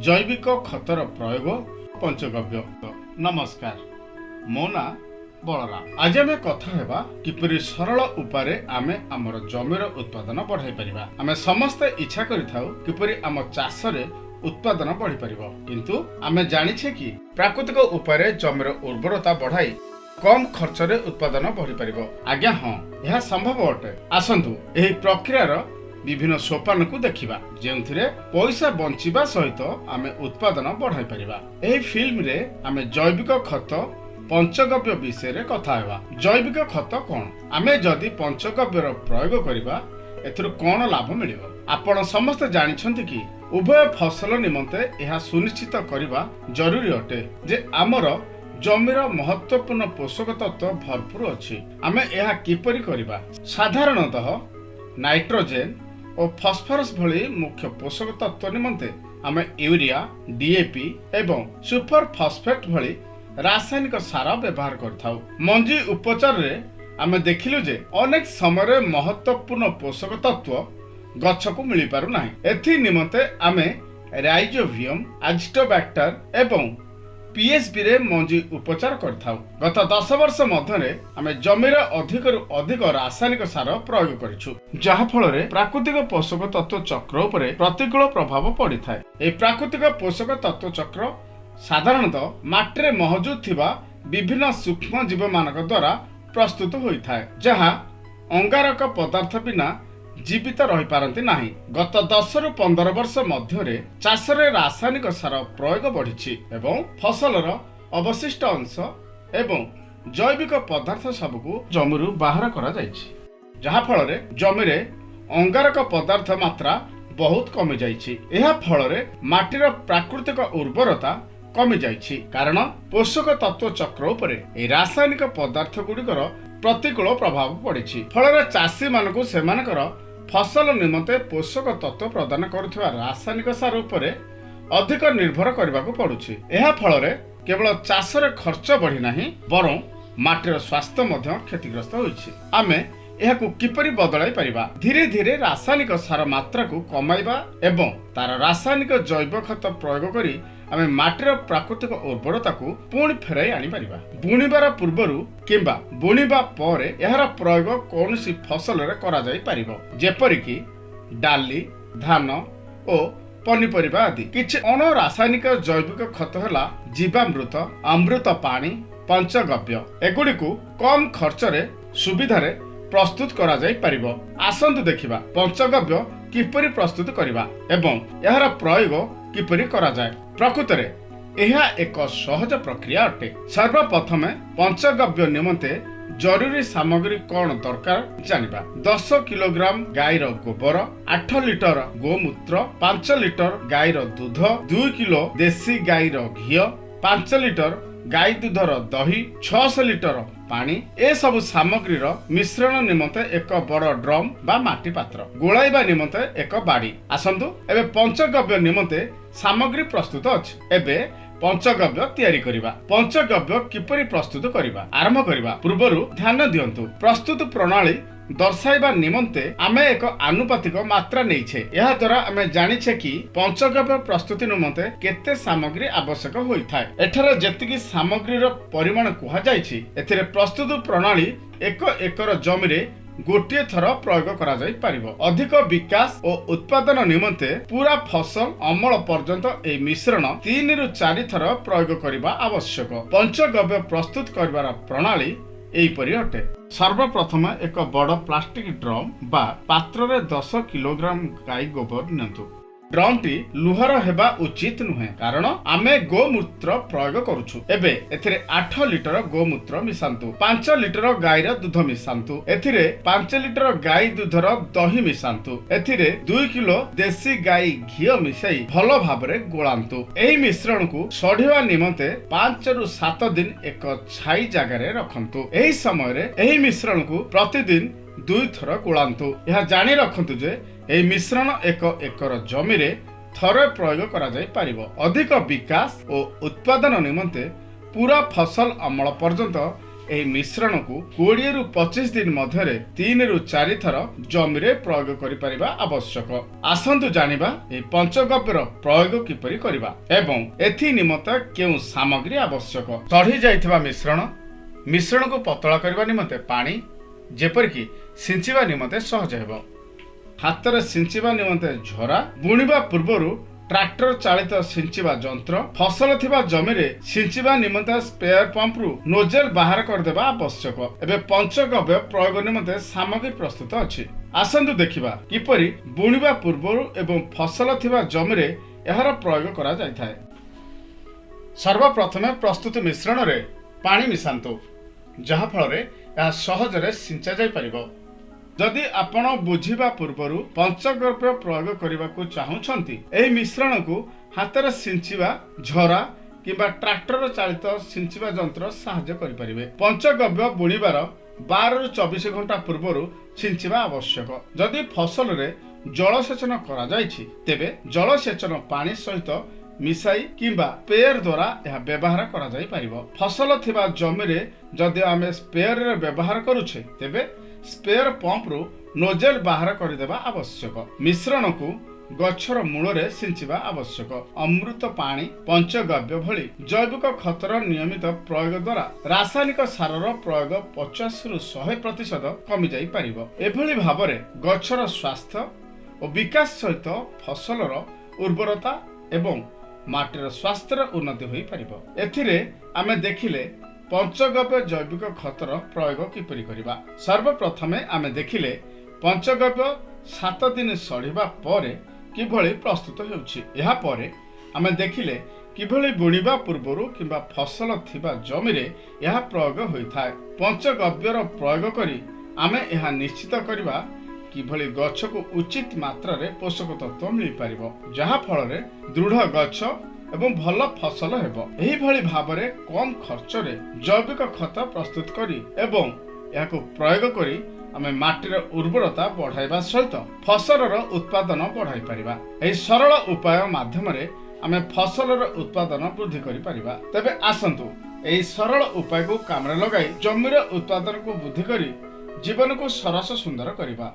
ଜୈବିକ ଖତର ପ୍ରୟୋଗ, ପଞ୍ଚଗବ୍ୟ। ନମସ୍କାର, ମୋ ନାଁ ବଳରାମ। ଆଜି ଆମେ କଥା ହେବା କିପରି ସରଳ ଉପାୟରେ ଆମେ ଆମର ଜମିର ଉତ୍ପାଦନ ବଢ଼ାଇ ପାରିବା। ଆମେ ସମସ୍ତେ ଇଚ୍ଛା କରିଥାଉ କିପରି ଆମ ଚାଷରେ ଉତ୍ପାଦନ ବଢ଼ିପାରିବ। କିନ୍ତୁ ଆମେ ଜାଣିଛେ କି ପ୍ରାକୃତିକ ଉପାୟରେ ଜମିର ଉର୍ବରତା ବଢ଼ାଇ କମ୍ ଖର୍ଚ୍ଚରେ ଉତ୍ପାଦନ ବଢ଼ିପାରିବ? ଆଜ୍ଞା ହଁ, ଏହା ସମ୍ଭବ ଅଟେ। ଆସନ୍ତୁ ଏହି ପ୍ରକ୍ରିୟାର ବିଭିନ୍ନ ସୋପାନକୁ ଦେଖିବା, ଯେଉଁଥିରେ ପଇସା ବଞ୍ଚିବା ସହିତ ଆମେ ଉତ୍ପାଦନ ବଢ଼ାଇ ପାରିବା। ଏହି ଫିଲ୍ମରେ ଆମେ ଜୈବିକ ଖତ ପଞ୍ଚଗବ୍ୟ ବିଷୟରେ କଥା ହେବା। ଜୈବିକ ଖତ କ'ଣ? ଆମେ ଯଦି ପଞ୍ଚଗବ୍ୟର ପ୍ରୟୋଗ କରିବା, ଏଥିରୁ କ'ଣ ଲାଭ ମିଳିବ? ଆପଣ ସମସ୍ତେ ଜାଣିଛନ୍ତି କି ଉଭୟ ଫସଲ ନିମନ୍ତେ ଏହା ସୁନିଶ୍ଚିତ କରିବା ଜରୁରୀ ଅଟେ ଯେ ଆମର ଜମିର ମହତ୍ୱପୂର୍ଣ୍ଣ ପୋଷକ ତତ୍ତ୍ୱ ଭରପୁର ଅଛି। ଆମେ ଏହା କିପରି କରିବା? ସାଧାରଣତଃ ନାଇଟ୍ରୋଜେନ ଓ ଫସଫରସ୍ ଭଳି ମୁଖ୍ୟ ପୋଷକ ତତ୍ତ୍ୱ ନିମନ୍ତେ ଆମେ ୟୁରିଆ, ଡିଏପି ଏବଂ ସୁପର ଫସଫେଟ୍ ଭଳି ରାସାୟନିକ ସାର ବ୍ୟବହାର କରିଥାଉ। ମଞ୍ଜି ଉପଚାରରେ ଆମେ ଦେଖିଲୁ ଯେ ଅନେକ ସମୟରେ ମହତ୍ୱପୂର୍ଣ୍ଣ ପୋଷକ ତତ୍ତ୍ୱ ଗଛକୁ ମିଳିପାରୁନାହିଁ। ଏଥି ନିମନ୍ତେ ଆମେ ରାଇଜୋବିୟମ, ଆଜିଟୋବ୍ୟାକ୍ଟର ଏବଂ ପିଏସବିରେ ମଞ୍ଜି ଉପଚାର କରିଥାଉ। ଗତ 10 ବର୍ଷ ମଧ୍ୟରେ ଆମେ ଜମିରେ ଅଧିକରୁ ଅଧିକ ରାସାୟନିକ ସାର ପ୍ରୟୋଗ କରିଛୁ, ଯାହାଫଳରେ ପ୍ରାକୃତିକ ପୋଷକ ତତ୍ତ୍ୱ ଚକ୍ର ଉପରେ ପ୍ରତିକୂଳ ପ୍ରଭାବ ପଡ଼ିଥାଏ। ଏହି ପ୍ରାକୃତିକ ପୋଷକ ତତ୍ତ୍ୱ ଚକ୍ର ସାଧାରଣତଃ ମାଟିରେ ମହଜୁଦ ଥିବା ବିଭିନ୍ନ ସୂକ୍ଷ୍ମ ଜୀବମାନଙ୍କ ଦ୍ୱାରା ପ୍ରସ୍ତୁତ ହୋଇଥାଏ, ଯାହା ଅଙ୍ଗାରକ ପଦାର୍ଥ ବିନା ଜୀବିତ ରହିପାରନ୍ତି ନାହିଁ। ଗତ 10ରୁ 15 ବର୍ଷ ମଧ୍ୟରେ ଚାଷରେ ରାସାୟନିକ ସାର ପ୍ରୟୋଗ ବଢ଼ିଛି ଏବଂ ଫସଲର ଅବଶିଷ୍ଟ ଅଂଶ ଏବଂ ଜୈବିକ ପଦାର୍ଥ ସବୁକୁ ଜମିରୁ ବାହାର କରାଯାଇଛି, ଯାହାଫଳରେ ଜମିରେ ଅଙ୍ଗାରକ ପଦାର୍ଥ ମାତ୍ରା ବହୁତ କମିଯାଇଛି। ଏହା ଫଳରେ ମାଟିର ପ୍ରାକୃତିକ ଉର୍ବରତା କମିଯାଇଛି, କାରଣ ପୋଷକ ତତ୍ତ୍ୱ ଚକ୍ର ଉପରେ ଏହି ରାସାୟନିକ ପଦାର୍ଥ ଗୁଡ଼ିକର ପ୍ରତିକୂଳ ପ୍ରଭାବ ପଡ଼ିଛି। ଫଳରେ ଚାଷୀମାନଙ୍କୁ ସେମାନଙ୍କର ଫସଲ ନିମନ୍ତେ ପୋଷକ ତତ୍ତ୍ୱ ପ୍ରଦାନ କରୁଥିବା ରାସାୟନିକ ସାର ଉପରେ ଅଧିକ ନିର୍ଭର କରିବାକୁ ପଡୁଛି। ଏହା ଫଳରେ କେବଳ ଚାଷରେ ଖର୍ଚ୍ଚ ବଢ଼ିନାହିଁ, ବରଂ ମାଟିର ସ୍ୱାସ୍ଥ୍ୟ ମଧ୍ୟ କ୍ଷତିଗ୍ରସ୍ତ ହୋଇଛି। ଆମେ ଏହାକୁ କିପରି ବଦଳାଇ ପାରିବା? ଧୀରେ ଧୀରେ ରାସାୟନିକ ସାର ମାତ୍ରାକୁ କମାଇବା ଏବଂ ତାର ରାସାୟନିକ ଜୈବ ଖତ ପ୍ରୟୋଗ କରି ଆମେ ମାଟିର ପ୍ରାକୃତିକ ଉର୍ବରତାକୁ ପୁଣି ଫେରାଇ ଆଣିପାରିବା। ବୁଣିବାର ପୂର୍ବରୁ କିମ୍ବା ବୁଣିବା ପରେ ଏହାର ପ୍ରୟୋଗ କୌଣସି ଫସଲରେ କରାଯାଇପାରିବ, ଯେପରିକି ଡାଲି, ଧାନ ଓ ପନିପରିବା ଆଦି। କିଛି ଅଣ ରାସାୟନିକ ଜୈବିକ ଖତ ହେଲା ଜୀବାମୃତ, ଅମୃତ ପାଣି, ପଞ୍ଚଗବ୍ୟ। ଏଗୁଡ଼ିକୁ କମ୍ ଖର୍ଚ୍ଚରେ ସୁବିଧାରେ ପ୍ରସ୍ତୁତ କରାଯାଇପାରିବ। ଆସନ୍ତୁ ଦେଖିବା ପଞ୍ଚଗବ୍ୟ କିପରି ପ୍ରସ୍ତୁତ କରିବା ଏବଂ ଏହାର ପ୍ରୟୋଗ କିପରି କରାଯାଏ। ପ୍ରକୃତରେ ଏହା ଏକ ସହଜ ପ୍ରକ୍ରିୟା ଅଟେ। ସର୍ବପ୍ରଥମେ ପଞ୍ଚଗବ୍ୟ ନିମନ୍ତେ ଜରୁରୀ ସାମଗ୍ରୀ କ'ଣ ଦରକାର ଜାଣିବା। 10 କିଲୋଗ୍ରାମ ଗାଈର ଗୋବର, 8 ଲିଟର ଗୋମୂତ୍ର, 5 ଲିଟର ଗାଈର ଦୁଧ, 2 କିଲୋ ଦେଶୀ ଗାଈର ଘିଅ, 5 ଲିଟର ଗାଈ ଦୁଧର ଦହି, 600 ଲିଟର ପାଣି। ଏସବୁ ସାମଗ୍ରୀର ମିଶ୍ରଣ ନିମନ୍ତେ ଏକ ବଡ଼ ଡ୍ରମ୍ ବା ମାଟି ପାତ୍ର, ଗୋଳାଇବା ନିମନ୍ତେ ଏକ ବାଡ଼ି। ଆସନ୍ତୁ, ଏବେ ପଞ୍ଚଗବ୍ୟ ନିମନ୍ତେ ସାମଗ୍ରୀ ପ୍ରସ୍ତୁତ ଅଛି। ଏବେ ପଞ୍ଚଗବ୍ୟ ତିଆରି କରିବା। ପଞ୍ଚଗବ୍ୟ କିପରି ପ୍ରସ୍ତୁତ କରିବା? ଆରମ୍ଭ କରିବା ପୂର୍ବରୁ ଧ୍ୟାନ ଦିଅନ୍ତୁ, ପ୍ରସ୍ତୁତ ପ୍ରଣାଳୀ ଦର୍ଶାଇବା ନିମନ୍ତେ ଆମେ ଏକ ଆନୁପାତିକ ମାତ୍ରା ନେଇଛେ। ଏହା ଦ୍ୱାରା ଆମେ ଜାଣିଛେ କି ପଞ୍ଚଗବ୍ୟ ପ୍ରସ୍ତୁତି ନିମନ୍ତେ କେତେ ସାମଗ୍ରୀ ଆବଶ୍ୟକ ହୋଇଥାଏ। ଏଠାରେ ଯେତିକି ସାମଗ୍ରୀର ପରିମାଣ କୁହାଯାଇଛି, ଏଥିରେ ପ୍ରସ୍ତୁତ ପ୍ରଣାଳୀ 1 ଏକର ଜମିରେ ଗୋଟିଏ ଥର ପ୍ରୟୋଗ କରାଯାଇ ପାରିବ। ଅଧିକ ବିକାଶ ଓ ଉତ୍ପାଦନ ନିମନ୍ତେ ପୁରା ଫସଲ ଅମଳ ପର୍ଯ୍ୟନ୍ତ ଏହି ମିଶ୍ରଣ 3ରୁ 4 ଥର ପ୍ରୟୋଗ କରିବା ଆବଶ୍ୟକ। ପଞ୍ଚଗବ୍ୟ ପ୍ରସ୍ତୁତ କରିବାର ପ୍ରଣାଳୀ ଏହିପରି ଅଟେ। ସର୍ବପ୍ରଥମେ ଏକ ବଡ଼ ପ୍ଲାଷ୍ଟିକ ଡ୍ରମ୍ ବା ପାତ୍ରରେ 10 କିଲୋଗ୍ରାମ ଗାଈ ଗୋବର ନିଅନ୍ତୁ। ଡ୍ରମ୍ଟି ଲୁହାର ହେବା ଉଚିତ ନୁହେଁ, କାରଣ ଆମେ ଗୋମୂତ୍ର ପ୍ରୟୋଗ କରୁଛୁ। ଏବେ ଏଥିରେ 8 ଲିଟର ଗୋମୂତ୍ର ମିଶାନ୍ତୁ। 5 ଲିଟର ଗାଈର ଦୁଧ ମିଶାନ୍ତୁ। ଏଥିରେ 5 ଲିଟର ଗାଈ ଦୁଧର ଦହି ମିଶାନ୍ତୁ। ଏଥିରେ 2 କିଲୋ ଦେଶୀ ଗାଈ ଘିଅ ମିଶାଇ ଭଲ ଭାବରେ ଗୋଳାନ୍ତୁ। ଏହି ମିଶ୍ରଣକୁ ସଢିବା ନିମନ୍ତେ 5ରୁ 7 ଦିନ ଏକ ଛାଇ ଜାଗାରେ ରଖନ୍ତୁ। ଏହି ସମୟରେ ଏହି ମିଶ୍ରଣକୁ ପ୍ରତିଦିନ ଦୁଇଥର ଗୋଳାନ୍ତୁ। ଏହା ଜାଣି ରଖନ୍ତୁ ଯେ ଏହି ମିଶ୍ରଣ 1 ଏକର ଜମିରେ ଥରେ ପ୍ରୟୋଗ କରାଯାଇ ପାରିବ। ଅଧିକ ବିକାଶ ଓ ଉତ୍ପାଦନ ନିମନ୍ତେ ପୁରା ଫସଲ ଅମଳ ପର୍ଯ୍ୟନ୍ତ ଏହି ମିଶ୍ରଣକୁ 20ରୁ 25 ଦିନ ମଧ୍ୟରେ 3ରୁ 4 ଥର ଜମିରେ ପ୍ରୟୋଗ କରିପାରିବା ଆବଶ୍ୟକ। ଆସନ୍ତୁ ଜାଣିବା ଏହି ପଞ୍ଚଗବ୍ୟର ପ୍ରୟୋଗ କିପରି କରିବା ଏବଂ ଏଥି ନିମନ୍ତେ କେଉଁ ସାମଗ୍ରୀ ଆବଶ୍ୟକ। ସଢ଼ି ଯାଇଥିବା ମିଶ୍ରଣ, ମିଶ୍ରଣକୁ ପତଳା କରିବା ନିମନ୍ତେ ପାଣି, ଯେପରିକି ସିଞ୍ଚିବା ନିମନ୍ତେ ସହଜ ହେବ। ହାତରେ ସିଞ୍ଚିବା ନିମନ୍ତେ ଝରା, ବୁଣିବା ପୂର୍ବରୁ ଟ୍ରାକ୍ଟର ଚାଳିତ ସିଞ୍ଚିବା ଯନ୍ତ୍ର। ଫସଲ ଥିବା ଜମିରେ ସିଞ୍ଚିବା ନିମନ୍ତେ ସ୍ପ୍ରେୟର ପମ୍ପରୁ ନୋଜେଲ ବାହାର କରିଦେବା ଆବଶ୍ୟକ। ଏବେ ପଞ୍ଚଗବ୍ୟ ପ୍ରୟୋଗ ନିମନ୍ତେ ସାମଗ୍ରୀ ପ୍ରସ୍ତୁତ ଅଛି। ଆସନ୍ତୁ ଦେଖିବା କିପରି ବୁଣିବା ପୂର୍ବରୁ ଏବଂ ଫସଲ ଥିବା ଜମିରେ ଏହାର ପ୍ରୟୋଗ କରାଯାଇଥାଏ। ସର୍ବପ୍ରଥମେ ପ୍ରସ୍ତୁତ ମିଶ୍ରଣରେ ପାଣି ମିଶାନ୍ତୁ, ଯାହାଫଳରେ ଏହା ସହଜରେ ସିଞ୍ଚା ଯାଇପାରିବ। ଯଦି ଆପଣ ବୁଣିବା ପୂର୍ବରୁ ପଞ୍ଚଗବ୍ୟ ପ୍ରୟୋଗ କରିବାକୁ ଚାହୁଁଛନ୍ତି, ଏହି ମିଶ୍ରଣକୁ ହାତରେ ସିଞ୍ଚିବା ଝରା କିମ୍ବା ଟ୍ରାକ୍ଟର ଚାଳିତ ସିଞ୍ଚିବା ଯନ୍ତ୍ର ସାହାଯ୍ୟ କରିପାରିବେ। ପଞ୍ଚଗବ୍ୟ ବୁଣିବାର 12ରୁ 24 ଘଣ୍ଟା ପୂର୍ବରୁ ଛିଞ୍ଚିବା ଆବଶ୍ୟକ। ଯଦି ଫସଲରେ ଜଳସେଚନ କରାଯାଇଛି, ତେବେ ଜଳସେଚନ ପାଣି ସହିତ ମିଶାଇ କିମ୍ବା ସ୍ପ୍ରେୟର ଦ୍ୱାରା ଏହା ବ୍ୟବହାର କରାଯାଇପାରିବ। ଫସଲ ଥିବା ଜମିରେ ଯଦି ଆମେ ସ୍ପ୍ରେୟରରେ ବ୍ୟବହାର କରୁଛେ, ତେବେ ସ୍ପ୍ରେୟର ପମ୍ପରୁ ନୋଜେଲ ବାହାର କରିଦେବା ଆବଶ୍ୟକ। ମିଶ୍ରଣକୁ ଗଛର ମୂଳରେ ସିଞ୍ଚିବା ଆବଶ୍ୟକ। ଅମୃତ ପାଣି, ପଞ୍ଚଗବ୍ୟ ଭଳି ଜୈବିକ ଖତର ନିୟମିତ ପ୍ରୟୋଗ ଦ୍ୱାରା ରାସାୟନିକ ସାରର ପ୍ରୟୋଗ 50ରୁ 100% କମିଯାଇପାରିବ। ଏଭଳି ଭାବରେ ଗଛର ସ୍ୱାସ୍ଥ୍ୟ ଓ ବିକାଶ ସହିତ ଫସଲର ଉର୍ବରତା ଏବଂ ମାଟିର ସ୍ୱାସ୍ଥ୍ୟର ଉନ୍ନତି ହୋଇପାରିବ। ଏଥିରେ ଆମେ ଦେଖିଲେ ପଞ୍ଚଗବ୍ୟ ଜୈବିକ ଖତର ପ୍ରୟୋଗ କିପରି କରିବା। ସର୍ବପ୍ରଥମେ ଆମେ ଦେଖିଲେ ପଞ୍ଚଗବ୍ୟ 7 ଦିନ ସଢ଼ିବା ପରେ କିଭଳି ପ୍ରସ୍ତୁତ ହେଉଛି। ଏହାପରେ ଆମେ ଦେଖିଲେ କିଭଳି ବୁଣିବା ପୂର୍ବରୁ କିମ୍ବା ଫସଲ ଥିବା ଜମିରେ ଏହା ପ୍ରୟୋଗ ହୋଇଥାଏ। ପଞ୍ଚଗବ୍ୟର ପ୍ରୟୋଗ କରି ଆମେ ଏହା ନିଶ୍ଚିତ କରିବା କିଭଳି ଗଛକୁ ଉଚିତ ମାତ୍ରାରେ ପୋଷକ ତତ୍ତ୍ୱ ମିଳିପାରିବ, ଯାହାଫଳରେ ଦୃଢ଼ ଗଛ ଏବଂ ଭଲ ଫସଲ ହେବ। ଏହିଭଳି ଭାବରେ କମ୍ ଖର୍ଚ୍ଚରେ ଜୈବିକ ଖତ ପ୍ରସ୍ତୁତ କରି ଏବଂ ଏହାକୁ ପ୍ରୟୋଗ କରି ଆମେ ମାଟିର ଉର୍ବରତା ବଢ଼ାଇବା ସହିତ ଫସଲର ଉତ୍ପାଦନ ବଢ଼ାଇ ପାରିବା। ଏହି ସରଳ ଉପାୟ ମାଧ୍ୟମରେ ଆମେ ଫସଲର ଉତ୍ପାଦନ ବୃଦ୍ଧି କରିପାରିବା। ତେବେ ଆସନ୍ତୁ ଏହି ସରଳ ଉପାୟକୁ କାମରେ ଲଗାଇ ଜମିର ଉତ୍ପାଦନକୁ ବୃଦ୍ଧି କରି ଜୀବନକୁ ସରସ ସୁନ୍ଦର କରିବା।